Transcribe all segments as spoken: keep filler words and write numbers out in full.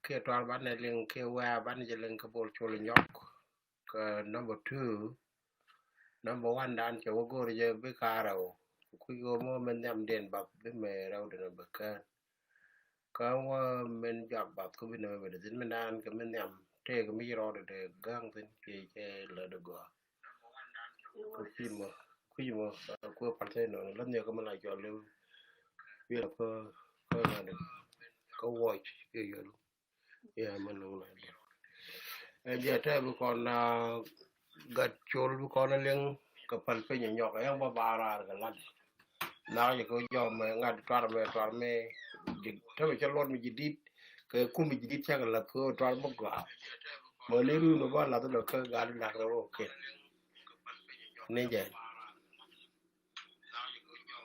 kiɛ tuar banɛ liŋ kiɛ wɛ̈ɛ̈ banɛ jɛ liŋ kɛ Bol Col Nyɔk. Kɛ number two, number one dan cɛ wä go̱o̱r jɛ bi ka̱rɛ wä. Kui̱ kɛ mɔ min nhiam den bath bi mɛ rɛw den bɛ kään. Kä wä min jɔak bath kä bi nɛ mɛ bɛ dɛ thin min dan kɛ min nhiam tëëk mi ci rɔɔdɛ dee gäŋ thin kiɛ cɛ lät dɛ gɔaa. Kä kui̱ mɔ, kui̱ mɔ, kui̱ pal thɛy nɔnɔ lät nhiɛ kä min la cɔl liw. Wi̱i̱ la kä, kä ŋa̱n dɛ kä watch kiɛ yɔl. Ɛ jɛ tɛ bi kɔn a gat col bi kɔn a liŋ kɛ pal piny a nyɔk ɛn ba ba raar kɛ lat. Nak jɛ kɛ jɔm mɛ ŋat tuar mɛ tuar mɛ. Tɛ bi cɛ luɔt mi ji̱ dit kɛ kum mi ji̱ dit cɛ kɛ lath kɛ tuar mɛ gɔaa. Mɛ ni run mɛ ba lath dɔ kɛ gat lath rɛ wä kɛ. Ni jɛ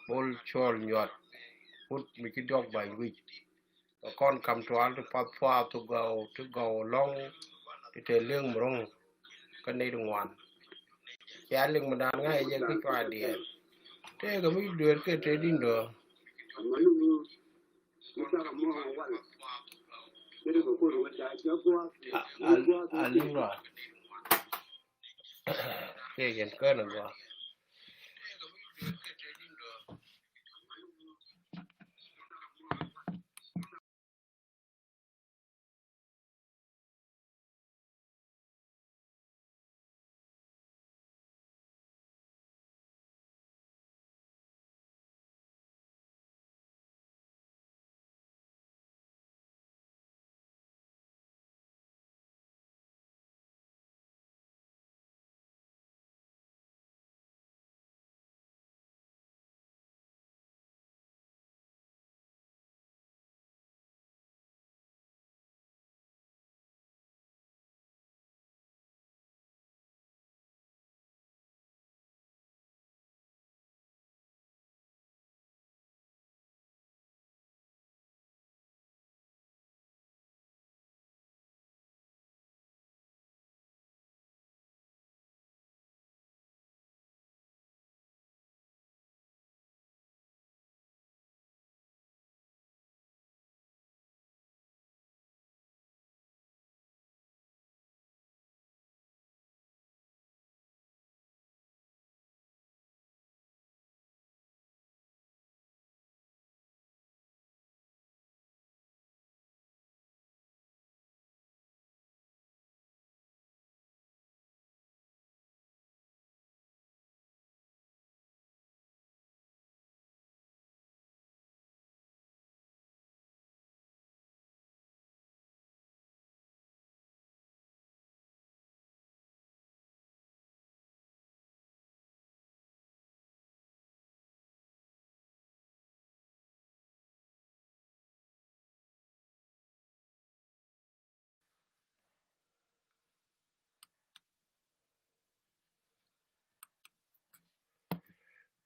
Bol Col Nyuat wut mi ci diɔk ba̱ny wi̱c. Kɔn kam tual ti path puath ti gɔw ti gɔw lɔŋ ti te liŋ mi ro̱ŋ. Kä nɛy ti ŋuan cia liŋ mi dan ŋa̱c jɛ ki cua diɛɛr. Tëëkɛ mi dueer kɛ te di̱n dɔ̱. A liŋ rɔ. Tëëkɛ kɛn kään a gɔaa.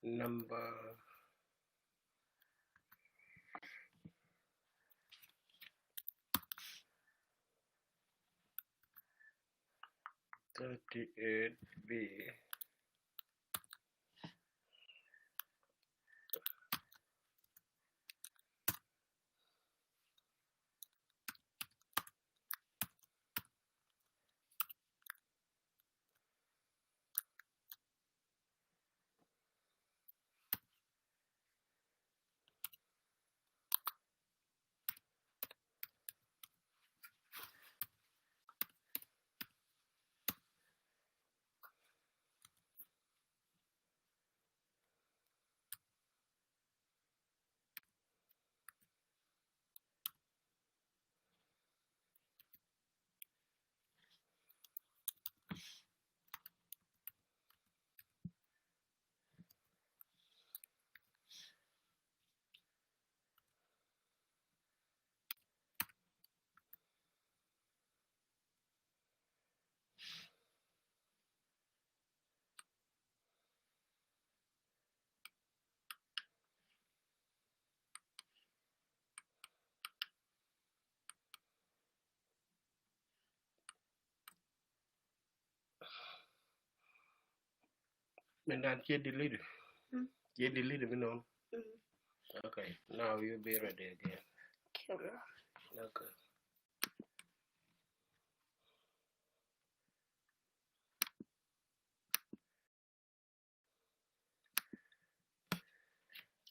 Number thirty-eight B. Min dan cie delete. Hmm? Cie delete mi non. Hmm. Okay, now you be ready again. Camera. Okay.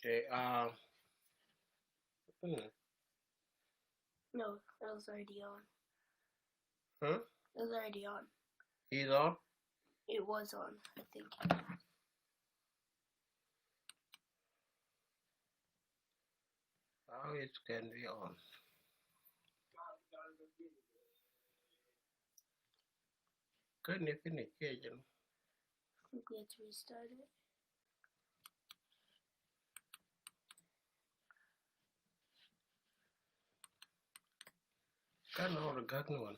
Okay, uh, hmm. No, it was already on. Huh? It was already on. Is on? It was on, I think. How it can be on? Can you finish it? I think we have to restart it. Kan ɔr gak ni wan.